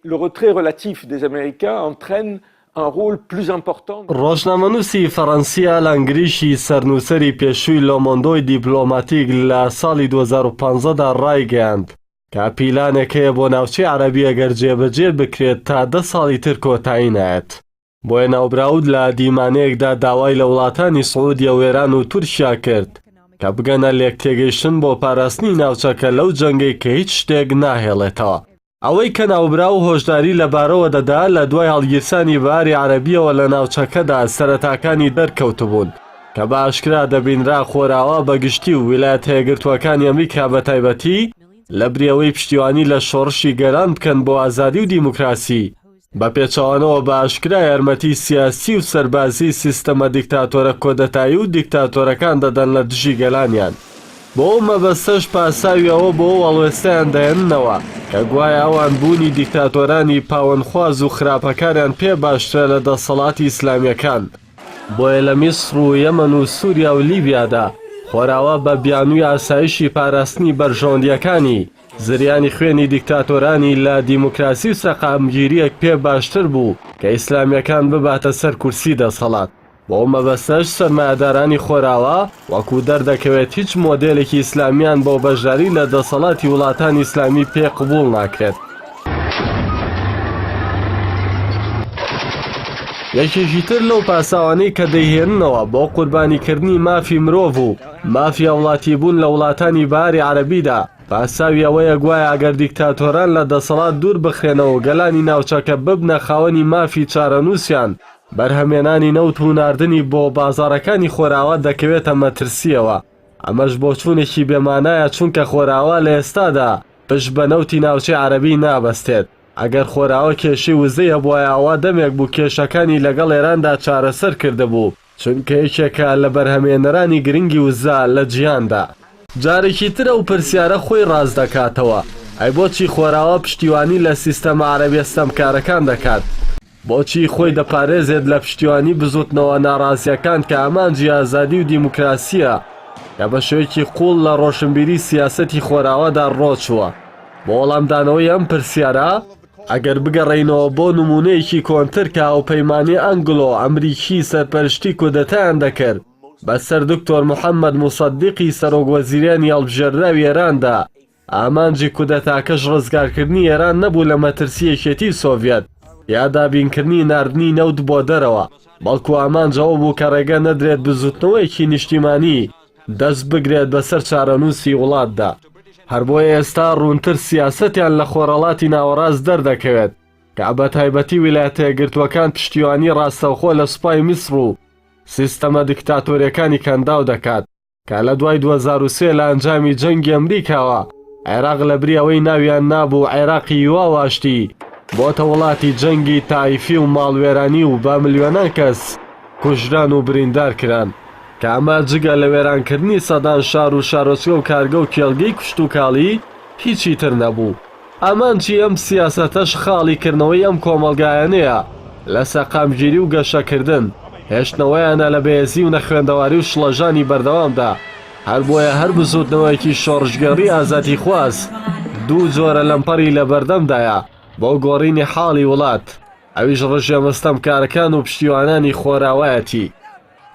Le retrait relatif des Américains entraîne un rôle plus important. ڕۆژنامەنووسی فەڕەنسی ئالان گریشی سەرنووسەری پێشووی لۆمۆندۆی دیپلۆماتیک لە ساڵی 2015 دا ڕایگەیاند کە پیلانێک هەیە بۆ ناوچەی عەرەبی ئەگەر جێبەجێ بکرێت تا دە ساڵی تر کۆتایی نایەت. بۆیە ناوبراو لە دیمانەیەکدا داوای لە وڵاتانی سعودیە و ئێران و تورکیا کرد کە بگەنە لێکتێگەیشتن بۆ پاراستنی ناوچەکە لەو جەنگەی کە هیچ شتێک ناهێڵێتەوە. ئەوەی کە ناوبراو هۆشداری لەبارەوە دەدا لە دوای هەڵگیرسانی بەهاری عەرەبییەوە لە ناوچەکەدا سەرەتاکانی دەرکەوتبوون کە بە ئاشکرا دەبینرا خۆراوا بە گشتی و ویلایەتە یەکگرتووەکانی ئەمریکا بە تایبەتی لەبری ئەوەی پشتیوانی لە شۆڕشی گەلان بکەن بۆ ئازادی و دیموکراسی بە پێچەوانەوە بە ئاشکرا یارمەتی سیاسی و سەربازی سیستەمە دیکتاتۆرە کۆدەتایی و دیکتاتۆرەکان دەدەن لە دژی گەلانیان. بۆ ئەو مەبەستەش پاساوی ئەوە بۆ ئەو هەڵوێستەیان دەهێننەوە کە گوایە ئەوان بوونی دیکتاتۆرانی پاوەنخواز و خراپەکاریان پێ باشترە لە دەسەڵاتی ئیسلامیەکان. بۆیە لە میسڕ و یەمەن و سوریا و لیبیادا خۆراوا بە بیانووی ئاسایشی پاراستنی بەرژەوەندیەکانی، زریانی خوێنی دیکتاتۆرانی لە دیموکراسی و سەقامگیرییەک پێ باشتر بوو کە ئیسلامییەکان بباتە سەر کورسی دەسەڵات. بۆ ئەو مەبەستەش سەرمایەدارانی خۆراوا وەکو دەردەکەوێت هیچ مۆدێلێکی ئیسلامییان بۆ بەشداری لە دەسەڵاتی وڵاتانی ئیسلامی پێ قبوڵ ناکرێت. یەکێکی تر لەو پاساوانەی کە دەیهێننەوە بۆ قوربانیکردنی مافی مرۆڤ و مافی هاوڵاتیبوون لە وڵاتانی بەهاری عەرەبیدا، پاساوی ئەوەیە گوایە ئەگەر دیکتاتۆران لە دەسەڵات دوور بخرێنەوە و گەلانی ناوچەکە ببنە خاوەنی مافی چارەنووسیان، بەرهەمێنانی نەوت و ناردنی بۆ بازاڕەکانی خۆرئاوا دەکەوێتە مەترسییەوە. ئەمەش بۆچوونێکی بێمانایە چونکە خۆرئاوا لە ئێستادا پشت بە نەوتی ناوچەی عەرەبی نابەستێت. ئەگەر خۆرئاوا کێشەی وزەی هەبوایە ئەوا دەمێک بوو کێشەکانی لەگەڵ ئێراندا چارەسەر کردبوو. چونکە یەکێکە لە بەرهەمێنەرانی گرنگی وزە لە جیهاندا. جارێکی تر ئەو پرسیارە خۆی ڕاست دەکاتەوە، ئەی بۆچی خۆراوا پشتیوانی لە سیستەمە عەرەبیە ستەمکارەکان دەکات؟ بۆچی خۆی دەپارێزێت لە پشتیوانی بزوتنەوە ناڕازیەکان کە ئامانجی ئازادی و دیموکراسیە کە بە شێوەیەکی قوڵ لە ڕۆشنبیری سیاسەتی خۆراوادا ڕۆچووە؟ بۆ وەڵامدانەوەی ئەم پرسیارە، ئەگەر بگەڕێینەوە بۆ نموونەیەکی کۆنتر کە هاوپەیمانی ئەنگلۆ، ئەمریکی سەرپەرشتی کودەتایان دەکرد بەسەر دکتۆر محەمەد موسەدیقی سەرۆک وەزیرانی هەڵبژێردراوی ئێراندا، ئامانجی کودەتاکەش ڕزگارکردنی ئێران نەبوو لە مەترسی یەکێتی سۆڤیەت یا دابینکردنی ناردنی نەوت بۆ دەرەوە، بەڵکو ئامانج ئەوە بوو کە ڕێگە نەدرێت بزوتنەوەیەکی نیشتیمانی دەست بگرێت بەسەر چارەنووسی وڵاتدا. هەر بۆیە ئێستا ڕوونتر سیاسەتیان لە خۆرهەڵاتی ناوەڕاست دەردەکەوێت کە بە تایبەتی ویلایەتە یەکگرتووەکان پشتیوانی ڕاستەوخۆ لە سوپای میسڕ و سیستەمە دیکتاتۆریەکانی کەنداو دەکات کە لە دوای 2003 لە ئەنجامی جەنگی ئەمریکاوە عێراق لە بری ئەوەی ناویان نابوو عێراقی هیوا و ئاشتی بۆتە وڵاتی جەنگی تایفی و ماڵوێرانی و بە ملیۆنان کەس کوژران و بریندار کران کە ئەمە جگە لە وێرانکردنی سەدان شار و شارۆچکە و کارگە و کێڵگەی کشتوکاڵی هیچی تر نەبوو. ئامانجی ئەم سیاسەتەش خاڵی کردنەوەی ئەم کۆمەڵگایانەیە لە سەقامگیری و گەشەکردن، هێشتنەوەیانە لە بەهێزی و نەخوێندەواری و شڵەژانی بەردەوامدا. هەر بۆیە هەر بزووتنەوەیەکی شۆڕشگێڕی ئازادیخواز دوو جۆرە لەمپەڕی لەبەردەمدایە بۆ گۆڕینی حاڵی وڵات، ئەویش ڕژێمە ستەمکارەکان و پشتیوانانی خۆراوایەتی.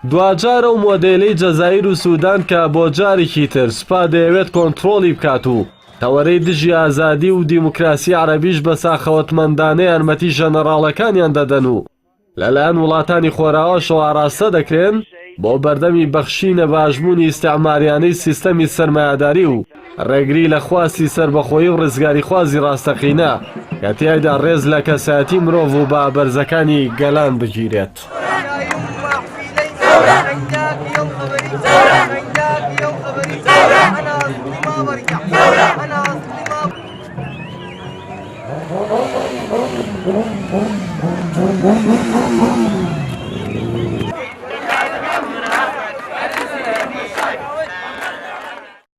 دواجار ئەو مۆدێلەی جەزائیر و سودان کە بۆ جارێکی تر سوپا دەیەوێت کۆنتڕۆڵی بکات و تەوەرەی دژی ئازادی و دیموکراسی عەرەبیش بە ساخەوەتمەندانە یارمەتی ژەنەڕاڵەکانیان دەدەن و لەلایەن وڵاتانی خۆراواشەوە ئاراستە دەکرێن بۆ بەردەمی بەخشینە بە ئەژموونی ئیستعماریانەی سیستەمی سەرمایەداری و ڕێگری لە خواستی سەربەخۆیی و ڕزگاریخوازی ڕاستەقینە کە تیایدا ڕێز لە کەسایەتی مرۆڤ و بەها بەرزەکانی گەلان بگیرێت.